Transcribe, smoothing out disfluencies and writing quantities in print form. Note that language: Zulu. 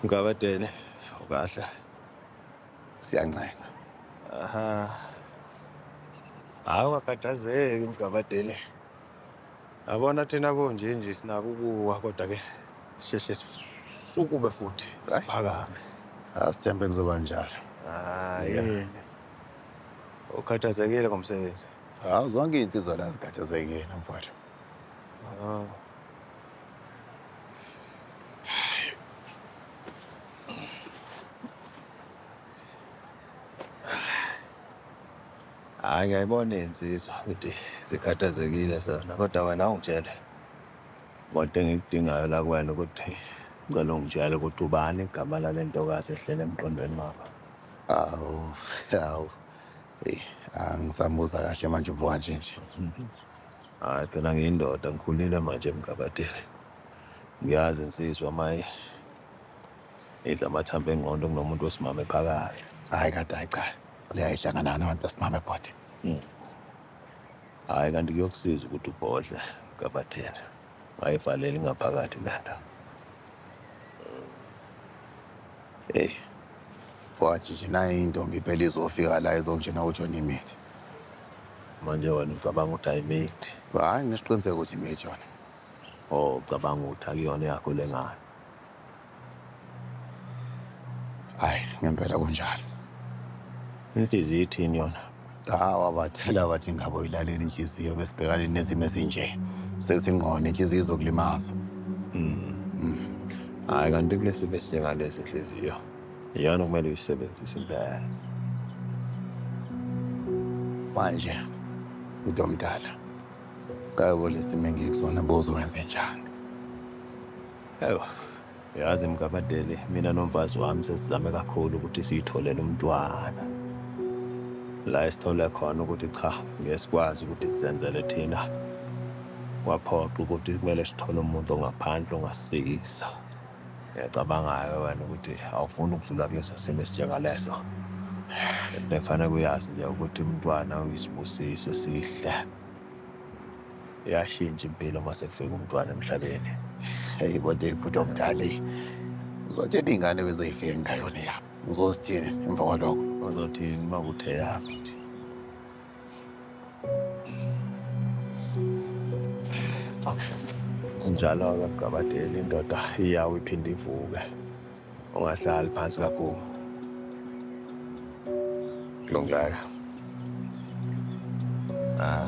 Mgabadeli, ukahle. Siyancenga. Aha. Hayi ungakhathazeki Mgabadeli. Yabona thina konje nje sinako ukuwa kodwa ke sisheshe sisukume futhi siphakame. Asithembe kuzoba njalo. Hayi. Ukhathazekile ngomsebenzi? Hawu zonke iy'nsizwa la zikhathazekile mfowethu. Ah. Hhayi ngiyayibona iy'nsizwa ukuthi zikhathazekile zona kodwa wena ungitshele kodwa engikudingayo la kuwena ukuthi ngicela ungitshele ukuthi ubani igama lale ntokazi ehlele emqondweni wakho. Awu, awu. Eyi, angisambuza kahle manje uvuka nje nje. Hhayi phela ngiyindoda ngikhulile manje Mgabadeli. Ngiyazi insizwa maye idla amathambo engqondo kunomuntu wesimame ephakayo. Hhayi kade hhayi cha. Leyayihlangana nabantu besimame bhuti. Hhayi kanti kuyokusiza ukuthi ubhodle Mgabadeli. Ungayivaleli ngaphakathi lento. Hey, mfowethu nje nayi intombi phela izofika la izongitshena ukuthi yona imithi. Manje wena ucabanga ukuthi ayimithi? Hhayi nginesiqiniseko ukuthi imithi yona. Oh, ucabanga ukuthi akuyona yakho le ngane? Hhayi ngempela kunjalo. Inhliziyo ithini yona? Hawu abathela bathi ngabe uyilalela inhliziyo besibhekane nezimo ezinje. Sekuthi ngqondo inhliziyo izokulimaza. Hhayi kanti kulesi simo esinjengalesi inhliziyo iyona okumele uyisebenzise impela. Manje uthi omdala cha lesi simo engikusona bozokwenze njani? Yebo, yazi Mgabadeli, mina nomfazi wami sesizame kakhulu ukuthi siyitholele umntwana. La esithole khona ukuthi cha, ngeke sikwazi ukuthi sizenzele thina. Kwaphoqa ukuthi kumele sithole umuntu ongaphandle ongasisiza. Ngiyacabanga-ke wena ukuthi awufuni ukudlula kuleso simo esinjengaleso. Bekufanele uyazi nje ukuthi umntwana uyisibusiso esihle. Iyashintsha impilo uma sekufika umntwana emhlabeni. Hey kodwa ibhuti omdala eyi. Uzothini iy'ngane bezeyifike ngayona yabo? Uzozithini emva kwalokho? Uzothini uma kuthe yakho nje? Njalo-ke Mgabadeli, indoda iyawa iphinde ivuke. Ungahlali phansi kakhulu. Kulungile. Ah.